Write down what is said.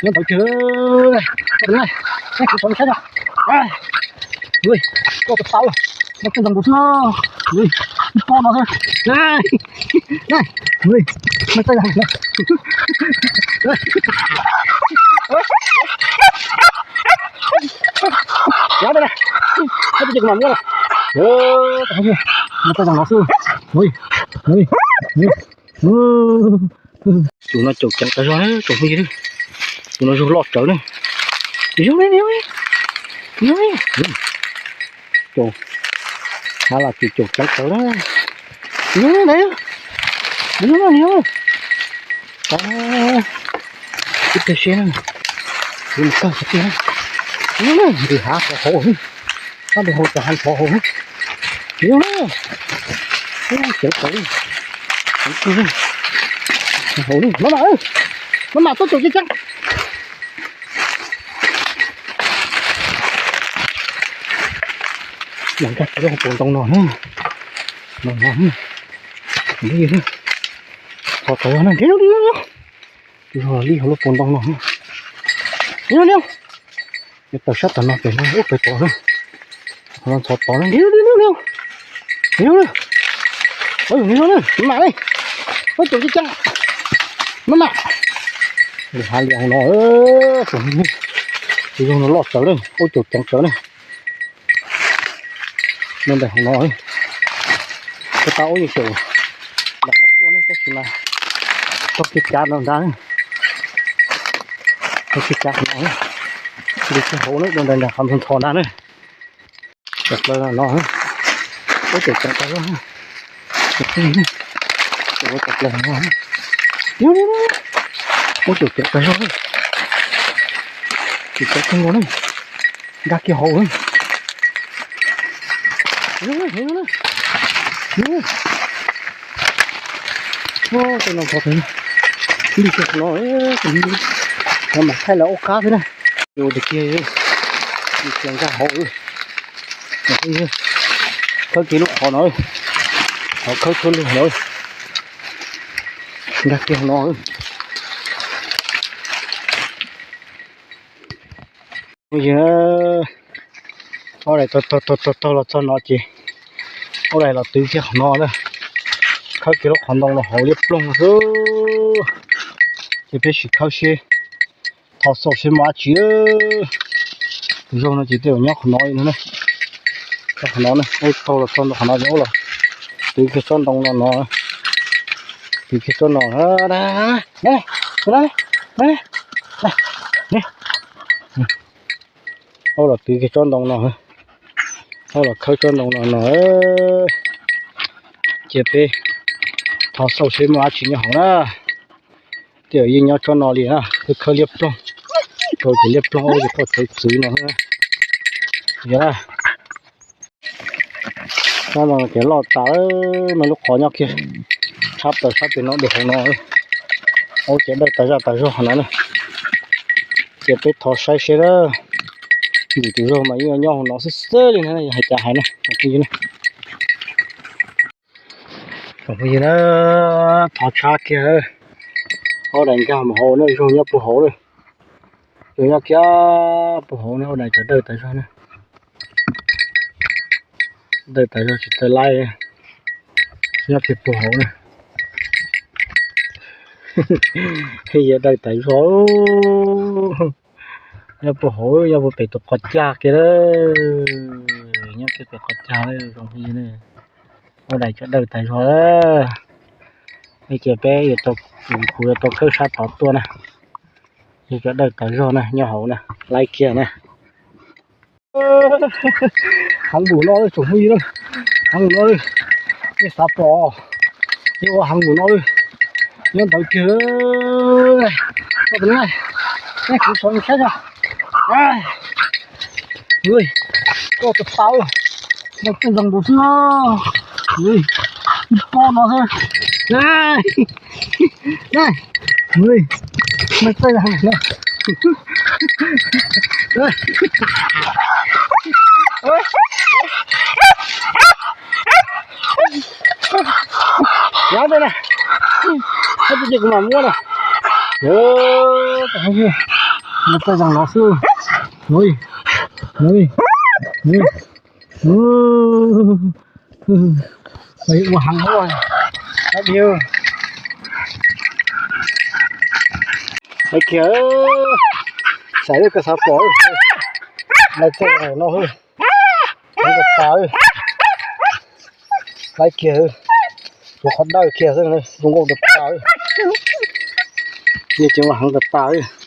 Nyob ntawd kiag, kuv tso saib no. Ui, koj tau tau, no tej ntoo nkaus xwb no. Ui, ib pob no xwb. Ui, no tej ntoo no. Yav tej na, tej ces kuv mam muab na. No tej ntoo no xwb. Ui, ui, ui. Tus no caum ceev tas zog na tsoom phooj ywg. Tus no zog loj tsawv na. Yog, yog, yog, caum, hav las tus caum ceev tsawv na. Yog na, yog na, yog. Ib pliag seb na, kuv mus kawg qhov twg na. Yog na, ntws hav qhov hauv, tab tus hau cas hav qhov hauv. Yog na, ceev tsawv, ceev tsawv. Hauv na, maj mam, maj mam tuaj caum ceev ceev. Los nkag kiag lub hauv paus ntoo no na. No no, ntawd yog na, qhov tod na, nrhiav li, tus zog li hauv lub paus ntoo no. Nrhiav li, nws tawm sab tom no pem no ub pem tod na. Qhov no ntxhov tod na, nrhiav li, nrhiav li, nrhiav li. Ua yus nrhiav li, maj mam li, ua caum ceev ceev, maj mam. Lwm hav liam hauv no, tus zog no loj tsawv na, ua caum ceev tsawv na. No ntais hauv no, koj tab ua yeej xyaum nram no tuaj ne, tab sis mas tog kiag cav no ntag, tog kiag cav hauv no, nti kiag hauv na, dua ntais nram qhov ntxhov ntxhov ntag na. Cov plaws no, ua caum ceev tas zog, ua caum ceev tas zog, ua caum ceev tas zog, tsis tau kawg nkaus na, nkag kiag hauv na. Tej no, nti kiag hauv no, no mas thaij lawv ua qab xwb na. Ua tiag kiag, nti kiag nkag hauv, khawb kiag lub qhov no, qhov khawb tshuab lug no, nkag kiag hauv no. Ob daim taug taug taug los txog no ces ob daim los twv kiag qhov no na. Khawb kiag lub qhov ntoo no hauv liab ploog xwb. Ces peb sim khawb seb, thov xauj seb muaj dab tsi. Tus zog no ces tej zaum nyob qhov no no na. Qhov no na, ub taug los txog ntawm qhov no ces ub los twv kiag tsob ntoo no no. Twv kiag tsob no, ub los twv kiag tsob ntoo no, ub los khawb tsob ntoo no no. Ces peb thov xauj seb muaj dab tsi nyob hauv na. Tej zaum yeej nyob tsob no li na, twb khawb liab ploog, rau ces liab ploog ub ces koj txawv txwv no. Yog na, tsob ntoo ces loj tas, mas lub qhov nyob kiag tshab plaws sab pem no dua hauv no. Ub ces dawj tas zaj tas zog no na. Ces peb thov saib seb na, ntxim tus zog mas yeej nyob hauv no xwb xwb li na, yog hais cas hais na. Tsoom phooj ywg na, thov tshab kiag, ob daim nkag mus hauv na, zog nyob puag hauv na. Zog nyob kiag puag hauv na, ob daim cov dawj tas zog na. Dawj tas zog tsis tau laib, nyob kiag puag hauv na. Yog dawj tas zog, nyob puag hauv, nyob puag pem tus qhov cag kiag, nyob kiag pem qhov cag, tsoom phooj ywg na. Ob daim cov dawj tas zog. Ces peb yuav tau, kuv yuav tau khawb sab tod tuaj na. Yog cov dawj tas zog na, nyob hauv na, laib kiag na. Heev npaum no tsoom phooj ywg, heev npaum no, nej xav pom, yeej ua heev npaum no. Nyob ntawd kiag, koj tus na, nej kuv sau saib no. Koj tus tau, no tej ntoo nkaus xwb, ib pob no xwb. Yav ntawd na, ces kuv mam muab na. Nws paj zaug no xwb. Ua heev, laiv kiag, xav koj xav pom, laiv txog no, heev tas tas, laiv kiag, tus qhov dawb kiag xwb, zoo nkauj tas tas, nej tseem ua heev tas tas.